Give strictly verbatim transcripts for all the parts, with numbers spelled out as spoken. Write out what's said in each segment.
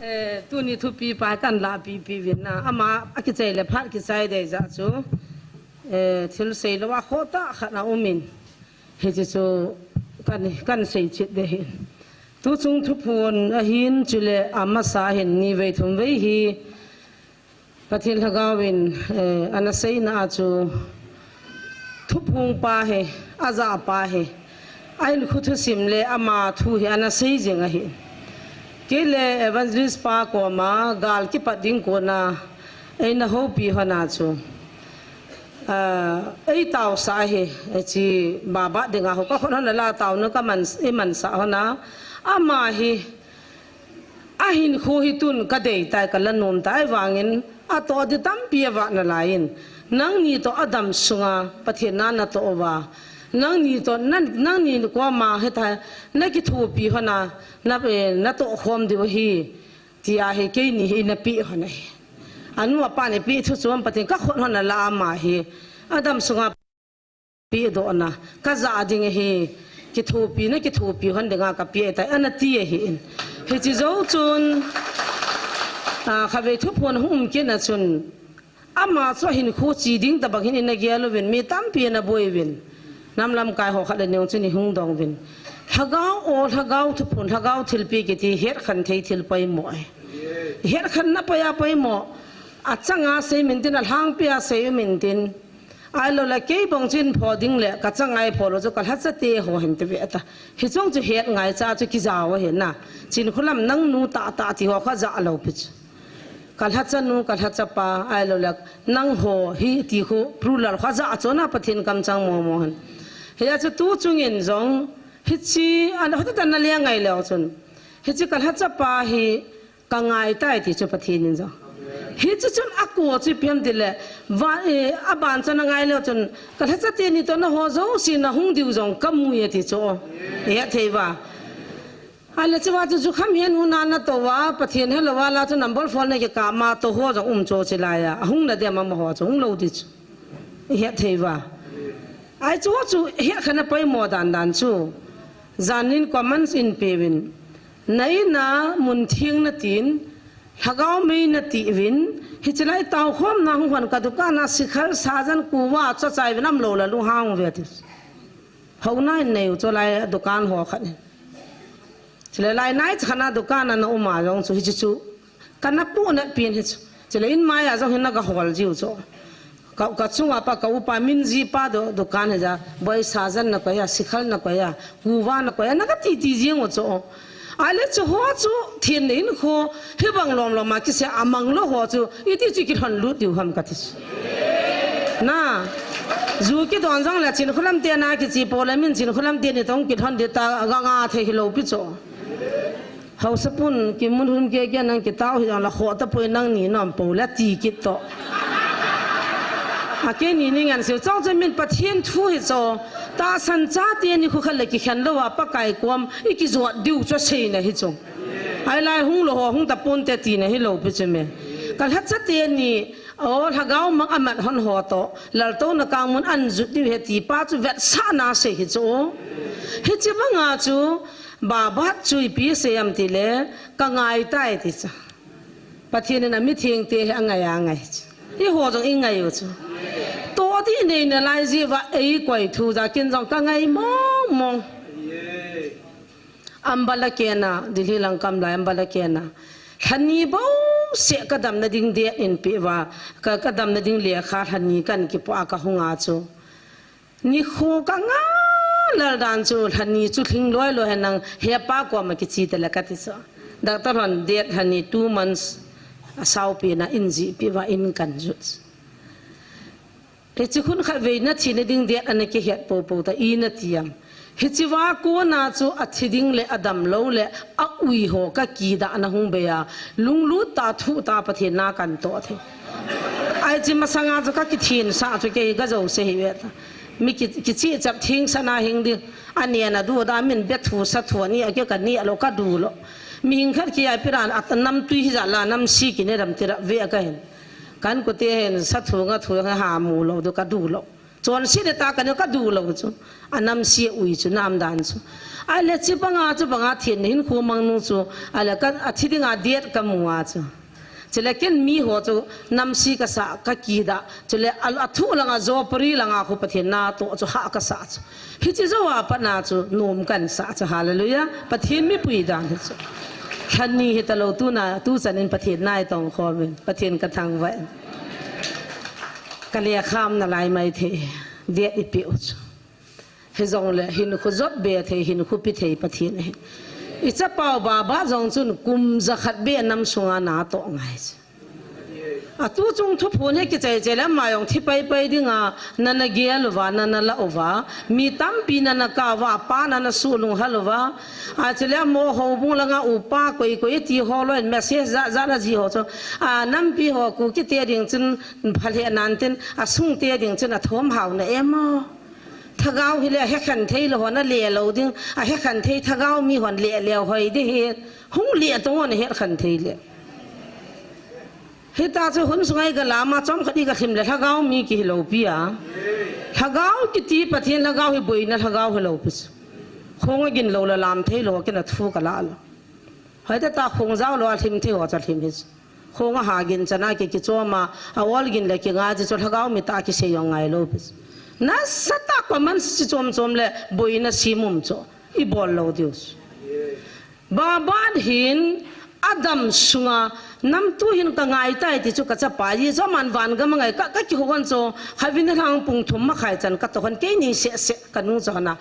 Eh, tuni thupi pa kan la pi pi vin na. Ama akichai le phat kichai dei ja chu. Eh, thil sei lo a kho ta khat na umin. Hichi chu kan, kan sei chit de hin. Tu chung thuphon ahin chule amasa hin ni vei thum vei hi Pathen Lhagao in, eh, ana seina a chu thuphong pa hi, aja pa hi, a hinkho thusim le ama thu hi ana sei jing ahi. Kei le evangelist pa koma gal kipat ding kona eina houpi hon a chu, ah, ei taosah hi, eh, chi baba dinga ho ka khut hon la taona ka man, i mansah hon a, ama hi, a hinkho hi tun ka dei tai, ka la nom tai vangin, atoh di tampi avah nalai in, nangni toh adam sunga Pathen na natoh uva, nangni toh, na, nangni koma hita, na kithopi hon a, na, eh, natoh khom diu ahi, tia hi keini hi eina pe hon ahi. Anu apa ni pe thu chom Pathen ka khut hon a la ama hi, adam sunga pe doh na, ka ja ding ahi, kithopi na, kithopi hon dinga ka pe tai, ana ti ahi in. Hichi jou chun, ah, khatvei thuphon hung um kit na chun, ama chu a hinkho chi ding tabang hin eina gel uvin, mi tampi ana boi uvin. Nam lamkai ho khat le ni ong chun i hung dong uvin. Lhagao o, Lhagao thuphon, Lhagao thilpi kiti het khen thei thil poimo ahi. Het khen na poi a poimo. Achanga sei min tin, alhangpi a sei u min tin. Ahilou le, kei bang chu eipho ding le, ka chang a eipho lou chu, ka lhacha te ho hin ti ve ta. Hichung chu het ngai cha chu kijao ahi na. Chinkholam nang nu tah tah ti ho kha ja lou pi chu. Ka lhacha nu, ka lhacha pa, ahilou le, nang ho hi ti khu, plural kha ja chu na Pathen kamchang momo hin. Hia chu tu chung in jong, hichi, ana hoti tan na le ngai leu chun. Hichi ka lhacha pa hi, ka ngai tai ti chu Pathen in jong. Hichi chun a ko chu ipi ham ti le, va, eh, aban chun a ngai leu chun, ka lhacha teni toh na ho jouse na hung diu jong ka mu e ti chu. I het thei uva. Ahile chu va chu jukham hihen huna na toh uva, Pathen helou va la chu number four na kikah ma toh ho jong um chu chi lai a. Ahung na dem amaho chu hung lou ti chu. I het thei uva. Ahi chu chu het khen a poimo dan dan chu. Janin comments in pe uvin. Na in a mun theng na tin, Lhagao mei na ti uvin, hichi lai tao khom na hung hon ka dukan a sikhar, sajan, kuva, cho chai uvin am lou la lunghang uve ti. Hou na in nei u cho lai dukan ho khat in. Chule lai nai cha khat na dukan a na um a jong chu hichi chu. Ka na pu na pin hi chu. Chule in mai a jong hin na ka hol jiu chu. Ka, ka chunga pa, ka upa Minji pa do, dukan hi ja, boi sajan na koi a, sikhar na koi a, kuva na koi a, na ka ti ti jing u chu. Ahile chu ho chu, thin le hinkho, hibang lom lom a kisei a mang lou ho chu, iti chu kilhon lut diu ham ka ti chu. Na, ju kidon jong le Chinkholam te na kichi po le min Chinkholam teni toh kilhon di ta ga nga thei hilou pi chu. Haosapu, kimun hun keke nang kitao hi jong la kho ta poi nangni nom po la ti kit to. A keini ni ngan seo chong chong min Pathen thu hi chu. Tahsan chate ni khu khat le kikhen lou a Pakai kom i kijot diu chu seina hi chu. Ahilai hung lou ho hung ta ponte tina hilou pi chu me. Ka lhacha teni, o, Lhagao mang amat hon ho toh. Laltouna kang mun an jut diu ahi ti pa chu vetsahna sei hi chu. Hichi banga chu, Babat chu ipi sei am ti le, ka ngai tai ti chu. Pathen in a mithengte hi a ngai a ngai chu. Eiho jong i ngai u chu. Toh di nei nalai jeh uva eikoi thu ja ken jong ka ngai mong mong. Ambala kena, Delhi lang kam lai Ambala kena. Lhani bouseh ka damna ding date in pe uva, ka, ka damna ding lekha lhani kan kipu a ka hung a chu. Nikho ka nga lal dan chu lhani chu lhing loi loi hen nang hepa koma kichi te le ka ti chu. Doctor hon date lhani two months a saupi na in jih pi uva in kan jut. Hichi khun khat vei na thina ding date ana kihet po po ta i na ti am. Hichi va kona chu a thi ding le a dam lou le a ui ho ka kidah na hung bei a. Lunglut ta thu ta Pathen na kan toh thei. Ahi chi masanga chu ka kithin sa chu kei ka jo se hi ve ta. Mi ki, kichi chap thing sa na hing di. Ani na du da min be thu sa thu ani a ke ka ni a lo ka du lo. Mi hing khat ki ai piran at nam tui hi ja la nam si ki ne ram ti ra ve ka hin. Kan ko te hin sa thu nga thu nga ha mu lo du ka du lo. Chonse le ta ka ne ka du lo chu. A nam si ui chu nam dan chu. Ahile chibanga, chibanga thenna hinkho mang nu chu, ahile ka, athi dinga date kamu a chu. Chule ken miho chu namse kasa, kakida. Chule a, athu langa, jopari langa khu Pathen natoh chu hah kasa chu. Hiche jou a pat na chu nom kahin sah chu, hallelujah. Pathen mipui dan hi chu. Lha ni hitalou tuna, tuchan in Pathen na itong khomin, Pathen kathangvah in. Kale kham nalai maithei, date ipeh u chu. Hijongle hinkho jot be thei, hinkho pe thei Pathen ahi. Ichapau Baba jong chun kum jakhat beh nam sunga natoh ngai chu. Atuchung thuphon hi kichai chai le ama jong thi paipai dinga, nana gel uva, nana lah uva, mi tampi nana kah uva, apa nana suh lunghel uva. Achule amaho houbung langa upa koi koi iti ho loi in message jat jat ajih ho chu. A, nampi ho Kuki te ding chun phalheh nan tin, asung te ding chun athom hao na em o. Lhagao hile ahekhen thei lou ho nale lou ding, ahekhen thei lhagao mi hon le leu hoi ding hi, hung le tong hon ahetkhen thei le. Hita chu hun sunga igalam a chomkhat igalhim le lhagao mi kihi lou pi a. Lhagao kiti Pathen lhagao hi boina lhagao hilou pi chu. Khong agin lou le lam thei lou ho kina thu kalah lou. Hoitah tah khong jao lou a lhim thei ho chu lhim hi chu. Khong aha gin chana ki, kichom a, a-ol gin le kingai chu lhagao mi tah kisei jong ngai lou pi chu. Nasatah a command chi chom chom le boina simum chu ibol lou diu chu. Baban hin adam sunga namtu hin kangai tai ti chu kachapa hi chu aman vangam angai ka, kakihou hon chu khavin lhang pung thum makhai chan katoh hon keini seh seh kanu chu hon a.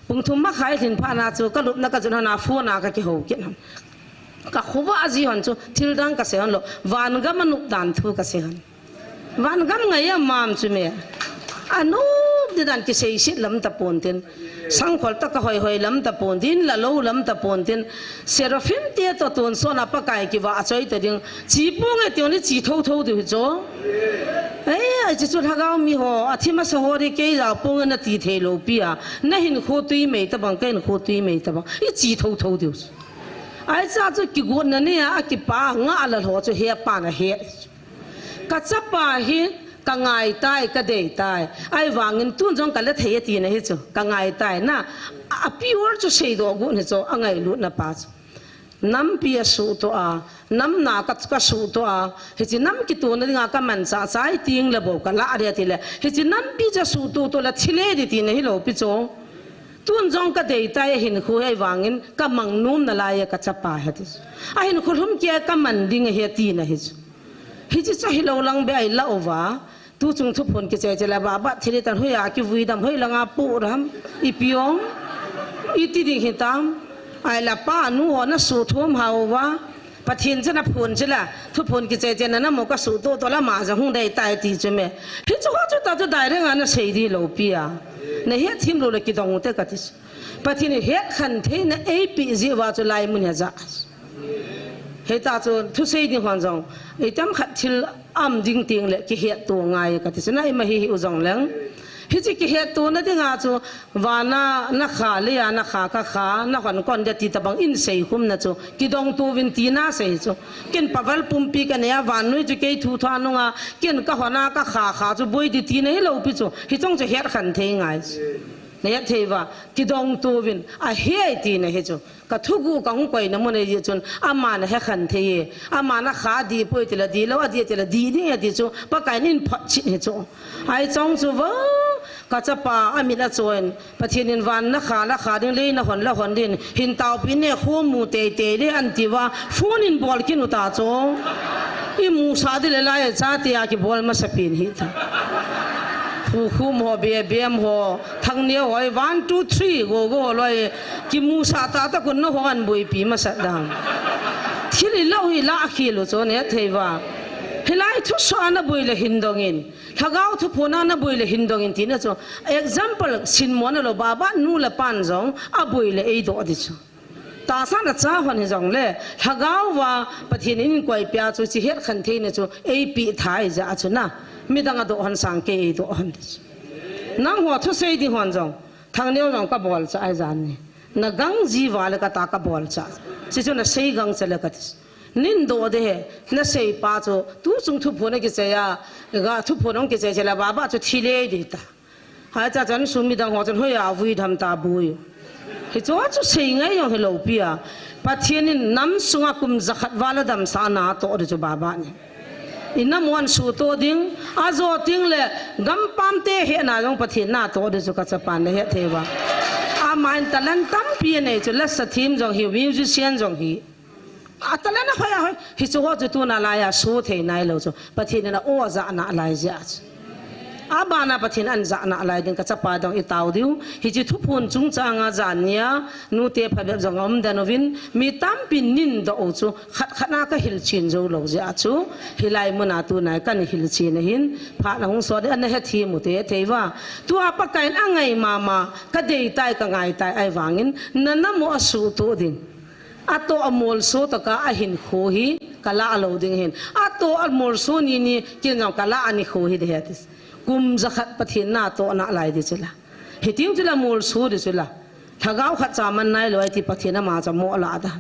Pung thum makhai lhin phat na chu kalupna kajot hon a phone a kakihou kit hon. Kakhovah ji hon chu thil dang kasei hon lou. Vangam anop dan thu kasei hon. Vangam ngai a mam chu me. Anop di dan kiseiset lam tapon tin. Sangkhol tah kahoi hoi lam tapon tin, la lou lam tapon tin. Seraphim te toh tonsot a Pakai kivah choi ta ding. Chi ponge ti hon le chi thotho diu hi chu. Ei, hiche chu lhagao mi ho, athi masa ho ding kei jao ponge nati thei lou pi a. Nahinkho tui mei tabang, kahinkho tui mei tabang. Ichi thotho diu chu. Ahi cha chu kigotna nei a, akipa ngah a la lho chu hepa nahe. Kachapa hi kangai tai, kadei tai. Ahivangin tun jong kale thei ati nahi chu, kangai tai na. A pure chu seidoh got hi chu, angailutna pa chu. Nampi asuhtoh a, nam na ka, kasuhtoh a, hiche nam kitona dinga kamanchah chai teng le bou kalah ding ati le. Hiche nampi chu asuhtoh toh le thile ding tina hilou pi chu. Tun jong kadei tai ahinkho hi ahivangin kamang nom nalai e kachapa hi ati chu. Ahinkho lhum kei a kaman ding ahi tina hi chu. Hiche chu hilou lang beh a ilah uva. Tuchung thuphon kichai chai le Baba thile tan hoiya kivui dam, hoilanga poh dam, ipi ong, iti ding hitam. Ahile apa nu ho nasuhthom hao uva. Pathen chu naphon chu la, thuphon kichai chai na namu kasuhtoh toh la ama jong hung dei tai ti chu me. Hichu ho chu ta chu direct a nasei ding lou pi a. Nahet thim lou le kidong u te kati chu. Pathen in hetkhen theina eipeh jeh uva chu laimun hi ajah. Hita chu thusei ding hon jong, item khat thil um ding teng le kihetto ngai kati chu na ima hi hi u jong leng. Hiche kihettona dinga chu vana nakha le a nakha kakha, nahon kon ding ti tabang in seikhum na chu, kidongto uvin tina sei chu. Ken paval pumpi kanei a, vannoi chu kei thu tha nunga, ken kahon a kakha kha chu boi ding tina hilou pi chu, hichung chu hetkhen thei ngai chu. Nahet thei uva, kidongto uvin, ahi tina hi chu. Kathuguh kahung koina mun ahi jeh chun, aman ahekhen thei e, aman akha dih poi tile dih lou, adih tile dih ding ati chu, Pakai in photchet hi chu. Ahi chong chu vo, kachapa amit achoiyin, Pathen in van nakha, lakha ding lei nahon, lahon ding, hin taopi ne khomu teitei le anti uva, phone in bol kit uta chu. Imusah ding le lai chate a kibol masapen hita. Khukhum ho, Bebem ho, Thangneo ho, one, two, three, Gogo ho loi, kimusah tahtah un nahon boipi masat dam. Thil ilah u hi ilah khel u chu nahet thei uva. Hilai thusoh a naboi le hin dongin. Lhagao thuphon a naboi le hin dongin tina chu. Example, sinmo nalou Baba nu le pan jong, aboi le eidoh ding chu. Tahsa nacha hon hijongle, lhagao uva Pathen in koipeh a chu hiche hetkhen theina chu eipeh tha ahi jeh a chu na. Midang adoh hon sang kei eidoh hon ding chu. Nangho thusei ding hon jong, Thangneo jong kabolcha ahi jan ni. Nagang ji uva le kata kabolcha. Hichu nasei gangcha le kati chu. Nin doh ding ahi, nasei pa chu, tuchung thuphon akichai a, ga thuphon hung kichai chai le Baba chu thile ding ta. Haicha chan sum midang ho chun hoiya vui dam ta boi. Hichu chu seingai jong hilou pi a. Pathen in nam sunga kum jakhat val a damsah na atoh ding chu baba ni. Inam u ahin suhtoh ding, ajo teng le gampam te hehna jong Pathen in atoh ding chu kachapan nahet thei uva. Ama hin talent tampi anei chu, lasa thim jong hi, musician jong hi. A talent ahoi ahoi, hichu ho chu tuna laiya suh thei nailou chu. Pathen in a-o ajah nalai jeh chu. Abana Pathen in ajah nalai ding kachapa dong itao diu. Hiche thuphon chungchang a jan nia, nute phabep jong aum den uvin, mi tampin nin doh u chu, khat khat na kahilchen jou lou jeh chu. Hilai muna tunai kana hilchen ahin, phat ahung sot ding, ana hethem u te thei uva. Tua Pakai in angai mama, kadei tai, kangai tai, ahivangin, nanam u asuhtoh ding. Atoh amolso tah a ahinkho hi kalah lou ding ahin. Atoh amolso ni ni kin jong kalah a nikho hi ding ahi ati. Kum jakhat Pathen in atoh nalai ding chu la. Hiteng chu la molso ding chu la. Lhagao khat cha man nailou ahi ti Pathen ama cha mo la da.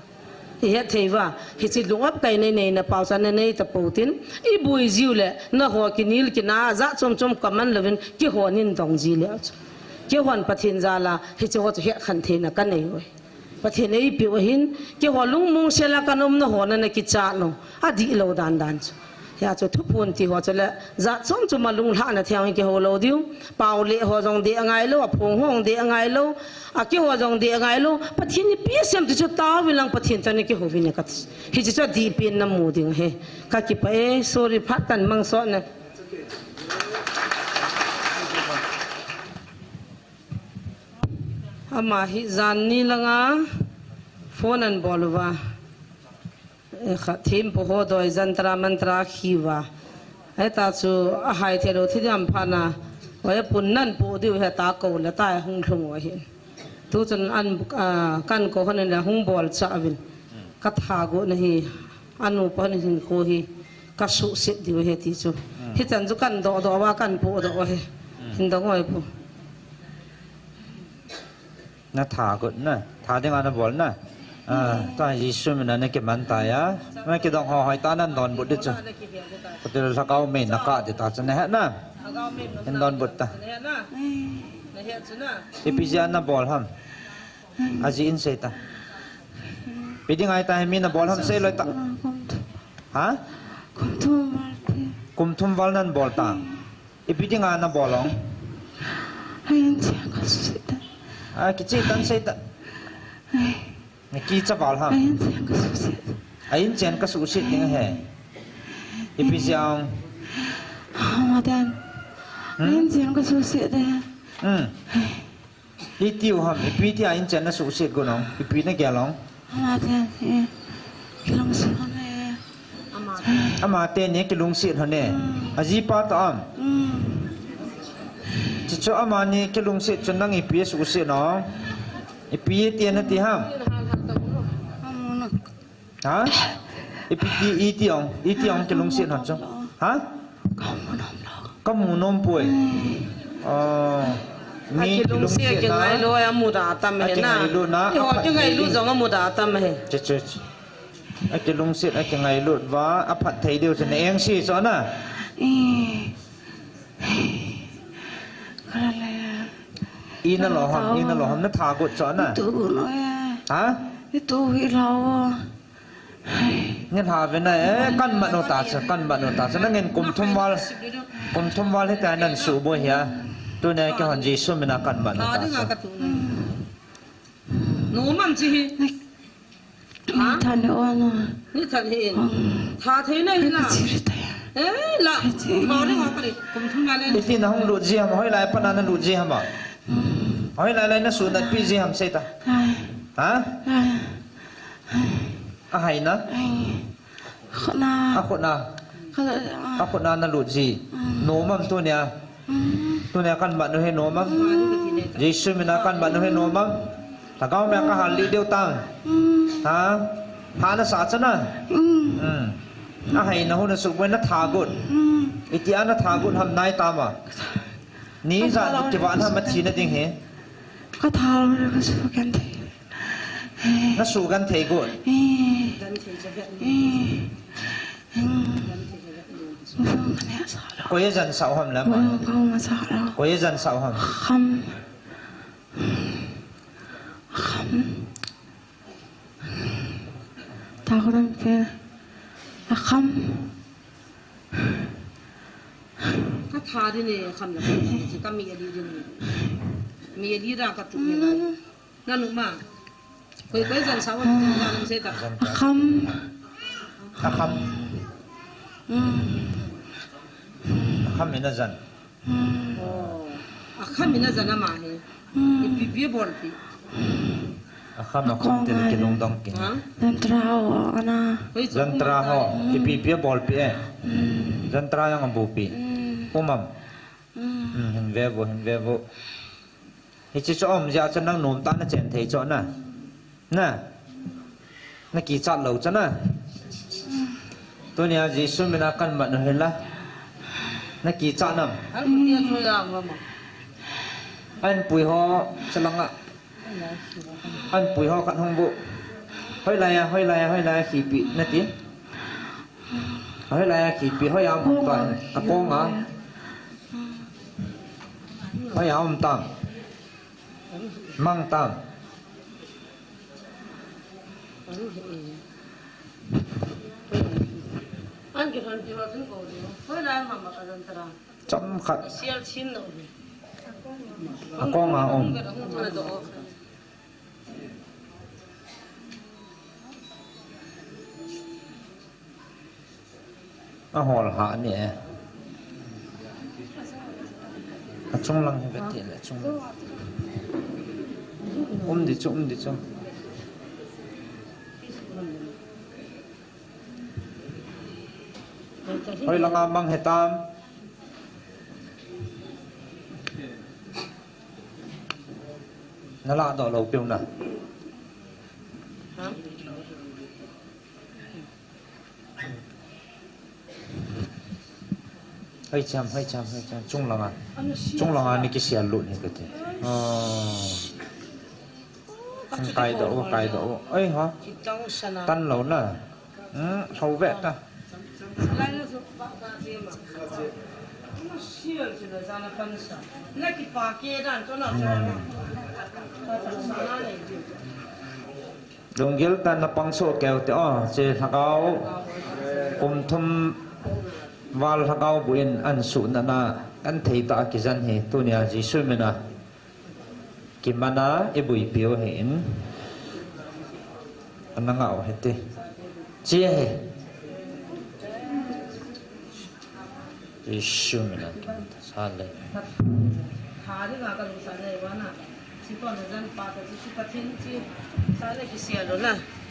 Ihet thei uva, hiche lung-ap kai nei nei na pau cha nanei tapou tin. Iboi jiu le, naho kinel kina, jat chom chom kaman louvin, keiho nin dong ji le chu. Keihon Pathen jal a, hiche ho chu hetkhen theina kanei uve. Pathen in eipeh u ahin, keiho lungmong sel a kana um na ho nana kichat lou, adih lou dan dan chu. Hia chu thuphon ti ho chu le, jat chom chom a lunglhahna thei hi kihou lou diu, pau le ho jong deh angai lou, aphong ho jong deh angai lou, a keiho jong deh angai lou, Pathen in eipeh sem ti chu taovin lang Pathen toh ana kihou vin e kati. Hiche chu adih pen namu ding ahi, kakipah e, sorry phat kana mang sot na. Ama hi jan ni langa phone ana bol uva. Eh, khat thempu ho doi jantra mantra khi uva. Heta chu ahai thei lou thi diam phat na. Oi pun nan pu diu heta kou le ta hung lhung u ahi. Tu chun an, ah, kan kou hon in la hung bol cha uvin. Ka thagot na hi. Anu pa ni hin kho hi kasuhset diu ahi ti chu. Hmm. Hichan chu kana doh doh uva, kana podoh uva ahi. Hmm. Hin dong oi pu. Na thagot na, tha dinga nabol na. Ah, hmm. Ta Jesu mina nakiman tai a. Nakidong ho hoi ta, nan donbut ding chu. Kati le lhagao mei nakah ding ta chu nahet na. Hin donbut ta. Ipi jeh a nabol ham? Ajeh in sei ta. Ipi dinga hitia hi mi nabol ham sei loi ta. Ha? Kum thum val te. Kum thum val nan bol ta. Ipi dinga nabol ong? A inchen kasuhset ta. A kichen tan sei ta. Ai. Nakicha val ham? A inchen kasuhset. A inchen kasuhset ding ahi. Ipi jeh ong? Ama ten. Hmm? A inchen kasuhset de. Hmm. Ai. Itiu ham, ipi tia inchen nasuhset got ong, ipi nagel ong? Ama teni kilungset lhon e. Ama teni kilungset lhon e. Mm. Ajipa toh am? Mm. Chuchu amani kilungset chun nang ipi asuhset ong? Ipi tia nati ham? Amuna. Ha? Ipi ti, iti ong, iti ong kilungset lhon chu. Ha? Kamu nom lou. Kamu nom poi. Hmm. Oh. Akilungset, akingailut, amuda tam ahi na. Akingailut na, eiho aphat thei kingailut ding. Jong amuda tam ahi. Che, che, che. Akilungset, akingailut uva, aphat thei diu chu na engse chu na. Eh. Kala le. Ina lou ham, ina lou ham, na thagot chu na. Itu no e. Ha? Itu hi lou. Nilhah ve na, eh, kaman u ta chu, kaman u ta chu. Nangin kum thum val, kum thum val hitia nan suboi hia. Tunia keihon Jesu mina kaman u ta chu. Nom am chi hi. Ha? Ni than hi ona. Ni than hi in. Tha thei na hi na. Eh, la. Kum thum val in. Iti nahung lut ji ham, hoilai pat na nalut ji ham a. Hoilai lai nasuhnatpi ji ham sei ta. Ha? Ahai na? Ai. Akhut na. Akhut na. Kala, ah. Akhut na nalut ji. Mm. Nom am tunia? Mm. Tunia kaman u hi nom am? Mm. Jesu mina kaman u hi nom am? Lhagao mei a kahal lih diu tam? Mm. Ha? Pha nasah chu na? Mm. Mm. Ahai na hu nasuboi na thagot. Mm. Itia na thagot ham nai tam a? Ni ja kivah na ham athi na ding hi. Ka thal na ka su kan thei. Nasuh genthei got. Eh. Eh. Koi ajan sah u ham le ama? Koi ajan sah u ham? Kham. Kham. Takuran pe. Akham. Ka tha din e, akham la. Ka mi ali din e. Mi ali ra ka tu ni la. Nanu ma. Koi koi jan sa wa jan lam se ta. Akham. Akham. Mm. Akham ina jan. Mm. Oh. Akham ina jan ama he. Mm. Ipi pi bol pi. Akham akham tel kilungdong kin. Ha? Jantra ho ana. Jantra ho. Mm. Ipi pi bol pi e. Mm. Jantra jong abu pi. Mm. Umam. Mm. Mm, hin ve bu, hin ve bu. Hiche chu um jeh a chu nang nom tah na chen thei chu na. Na. Na kichat lou chu na. Tunia Jesu mina kan mat u hinla. Na kichat nam. An pui ho chalanga. An pui ho khat hung bu. Hoilai a, hoilai a, hoilai a kipi nati. Hoilai a kipi, hoi a um tam. Akong a. Hoi a um tam. Mang tam. Chomkhat. Akong a um. Ahol ha ni e. Achung lang hi veti le, achung lang. Um di chu, um di chu. Hoi langa mang hitam. Na ladoh lou piu na. Hoi cham, hoi cham, hoi cham. Chung langa. Chung langa ni kisel lut ni kati. Oh. Kai doh, kai doh. Oi ha. Tan lou na. Hmm, hou ve ta. Lunggil tah in na pang soh keu te o, hiche lhagao, kum thum val lhagao bu in an suh nana, kan thei tah a kijen hi, tunia Jesu mina kimana i buipi u ahin, ana ngah u hite. Hiche hi. Jesu mina kimana. Hallelujah.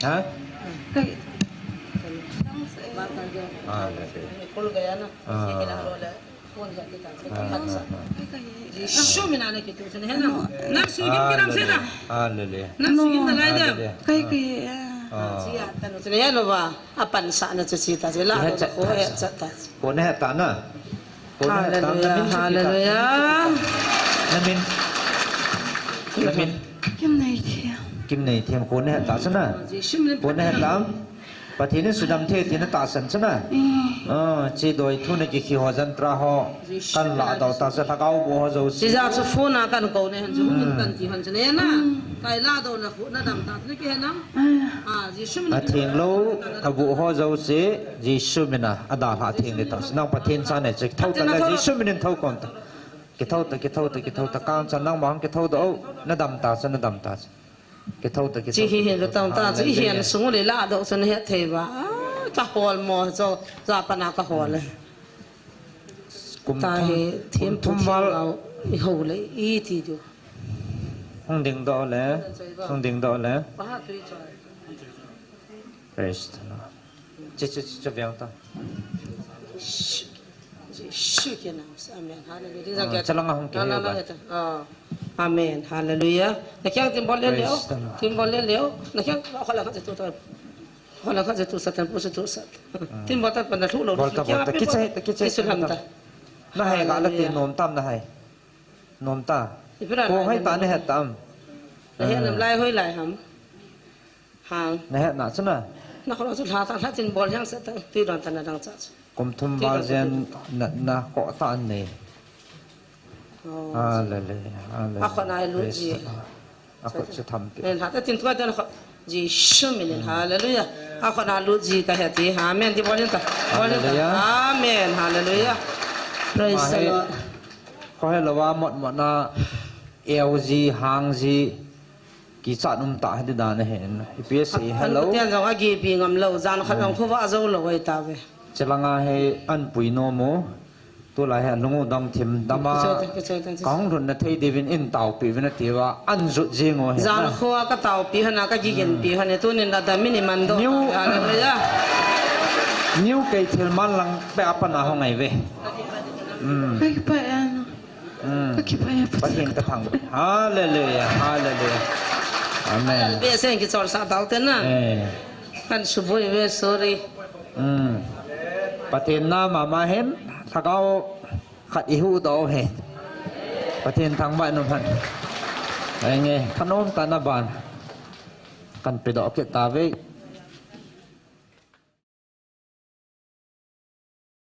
Ha? Hallelujah. Ah. Ah, ah, ah. Hallelujah. Hallelujah. Hallelujah. Koi, koi, ah. Ah. Kona het tah na? Kona het tah na? Hallelujah. Na min chu kita. Hallelujah. Na min. Na min. Kimneithem. Kimneithem, kona het tah chu na? Kona het tah. Pathen in sudam thei tina tahsan chu na. Mm. Ah, hiche doithu na kikhi ho, jantra ho. Kan ladoh tah chu, lhagao bu ho jouse. Hijeh chun phone a kan kou nahin chu, hung in kan ti hon chu na. Mm. Kai ladoh na khu na dam tah chu na kihe nam. Ah. Ah, Jesu min. Atheng lou, abu ho jouse, Jesu mina, adalhah theng ding tah chu. Nang Pathen cha nahi chu, kithou tah le, Jesu min in thou khom tah. Kithou tah, kithou tah, kithou tah, kang chan nangma hung kithou doh, na dam tah chu, na dam tah chu. Kithou tah, kithou tah. Hiche hi hin tah tah chu, i hin sung u le ladoh chu na het thei uva. Ah, ka hol mo, chu, chu a pat na ka hol e. Kum thum, kum thum val. I hou le, i ti diu. Hung ding doh le, hung ding doh le. Praise the Lord. Che, che, che, che, veng ta. Jesu ke nam se. Amen. Hallelujah. Ah, chalanga hung ke. Na, na, na, na. Ah. Amen. Hallelujah. Na keng timbol le leo. Praise the Lord. Timbol le leo. Na keng, hola ka tu ta. Hola ka tu sa tan, pu sa tu sa. Ah. Timbol ta pan na thu lo. Bol ta, bol ta. Kiche, kiche. Kisu lam ta. Na hai ga la ti nom tam na hai. Nom ta. Ko hai ta ne het tam. Na het nam lai hoi lai ham. Hang. Na hetna chu na. Na kho chu lha ta, lha tin bol hang sa ta, tui don ta na dang cha chu. Kum thum val jen natna kho ta an nei. Oh. Hallelujah, hallelujah. A kho nai lu ji. Praise the Lord. A kho chu tham pi. Nen ha ta tin tua ta na kho. Jesu minin, hallelujah. Akhona lut ji kahe ti, amen. Ti bolin ta, bolin ta. Hallelujah. Amen, hallelujah. Praise the Lord. Khohe lova mot mot na, eu ji, hang ji, kichat um ta hedi dan ahin. Ipi asei hello. An kuten jong agipi ngam lou, jan khat jong khovah jou lou ahi tave. Chelanga hi an pui nom u. Tulai hi alung u dam thim dam a. Kichai tan, kichai tan, kichai. Kahung lhun na thei diuvin in taopi uvin atiuva, an jut jing u hi. Jan kho a kataopi hana kagigenpi hana tunin la dam in iman doh. Hallelujah. New kei thil man lang pe apan a hung ahi ve. Hmm. Kakipah e. Hmm. Kakipah e. Pathen kathangvah. Hallelujah, hallelujah. Amen. Be sen kichol sa tau te na. Eh. Kan suboi ve, sorry. Hmm. Pathen na mama hin, lhagao khat ihuhdoh u hi. Pathen thangvah in um hen. Enge, thanom tah na ban. Kan pedoh kit tave.